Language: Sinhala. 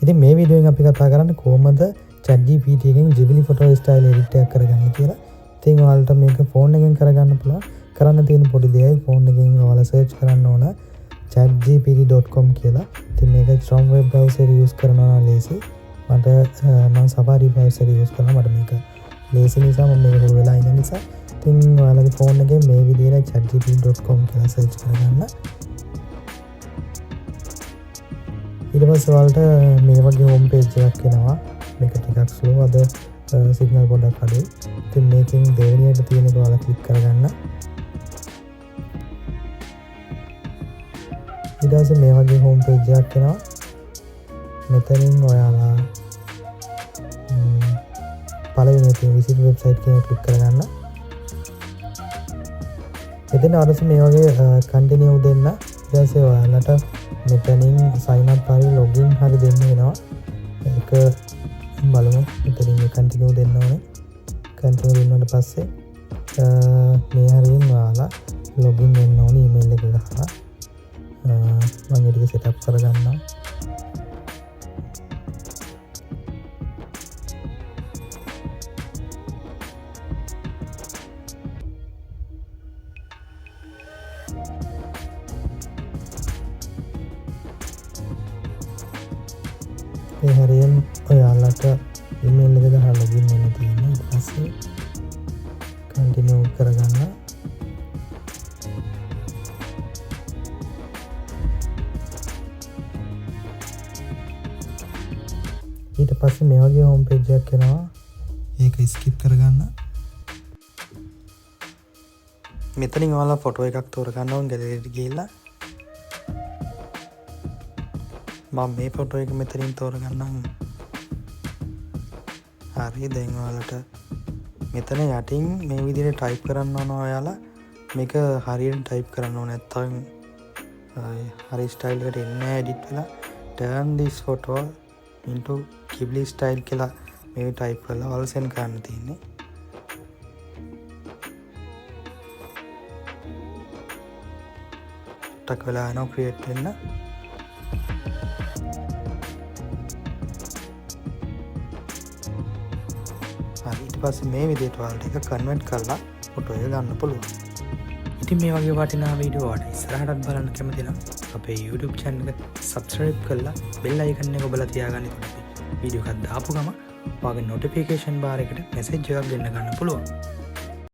ඉතින් මේ වීඩියෝ එකෙන් අපි කතා කරන්නේ කොහොමද ChatGPT එකෙන් Ghibli photo style edit එකක් කරගන්නේ කියලා. ඉතින් ඔයාලට මේක ෆෝන් එකෙන් කරගන්න පුළුවන්. කරන්න තියෙන පොඩි දෙයයි ෆෝන් එකෙන් ඔයාලා සර්ච් කරන්න ඕන chatgpt.com කියලා. ඉතින් මේක Chrome web browser එක යූස් කරනවා නම් ලේසි. මට මම Safari browser එක යූස් කරනවා. මට මේක ලේසි නිසා මම මේක හුරු වෙලා ඉන්න නිසා. ඉතින් ඔයාලගේ ෆෝන් එකේ මේ විදිහට chatgpt.com කියලා සර්ච් කරගන්න. ඊට පස්සේ ඔයාලට මේ වගේ හෝම් පේජ් එකක් එනවා. මේක ටිකක් ස්ලෝ, අද සිග්නල් පොඩ්ඩක් අඩුයි. ඉතින් මේකෙන් දෙවෙනියට තියෙන එක ඔයාලා ක්ලික් කරගන්න. ඊට පස්සේ මේ වගේ හෝම් පේජ් එකක් එනවා. මෙතනින් ඔයාලා පළවෙනි තියෙන විසිට් වෙබ්සයිට් කියන එක ක්ලික් කරගන්න. එතන අරස මේ වගේ කන්ටිනියු දෙන්න. ඊට පස්සේ ඔයාලට මෙතනින් සයින් අප් හරි ලොගින් හරි දෙන්න වෙනවා. ඒක බලමු. මෙතනින් මේ කන්ටිනියු දෙන්න ඕනේ. කන්ටිනියු දුන්නාට පස්සේ මේ හරියෙන් ඔයාලා ලොගින් වෙන්න ඕනේ ඊමේල් එක ගහලා. මම ඒ ටික සෙට් අප් කරගන්නම්. ඒ හරියෙන් ඔයාලට ඊමේල් එක ගහලා ලොගින් වෙන්න තියෙනවා. ඊට පස්සේ කන්ටිනියු කරගන්න. ඊට පස්සේ මේ වගේ හෝම් පේජ් එකක් එනවා. ඒක ස්කිප් කරගන්න. මෙතනින් ඔයාලා ෆොටෝ එකක් තෝරගන්න ඕන ගැලරියට ගිහිල්ලා. මම මේ ෆොටෝ එක මෙතනින් තෝරගන්නම්. හරි, දැන් ඔයාලට මෙතන යටින් මේ විදිහට ටයිප් කරන්න ඕන. ඔයාලා මේක හරියට ටයිප් කරන්න ඕන, නැත්නම් හරි ස්ටයිල් එකට එන්නේ නැහැ එඩිට් වෙලා. Turn this photo into Ghibli style කියලා මේ ටයිප් කරලා ඔයාලා සෙන්ඩ් කරන්න තියෙන්නේ. ටක් වෙලා යනවා ක්‍රියේට් වෙන්න. හරි, ඊට පස්සේ මේ විදිහට ඔයාලට එක කන්වර්ට් කරලා ෆොටෝ එක ගන්න පුළුවන්. ඉතින් මේ වගේ වටිනා වීඩියෝ ඔයාලට ඉස්සරහටත් බලන්න කැමති නම් අපේ YouTube channel එක subscribe කරලා bell icon එක ඔබලා තියාගන්න. එතකොට අපි වීඩියෝ එකක් දාපු ගම ඔයාගේ notification bar එකට message එකක් ගෙන්න ගන්න පුළුවන්.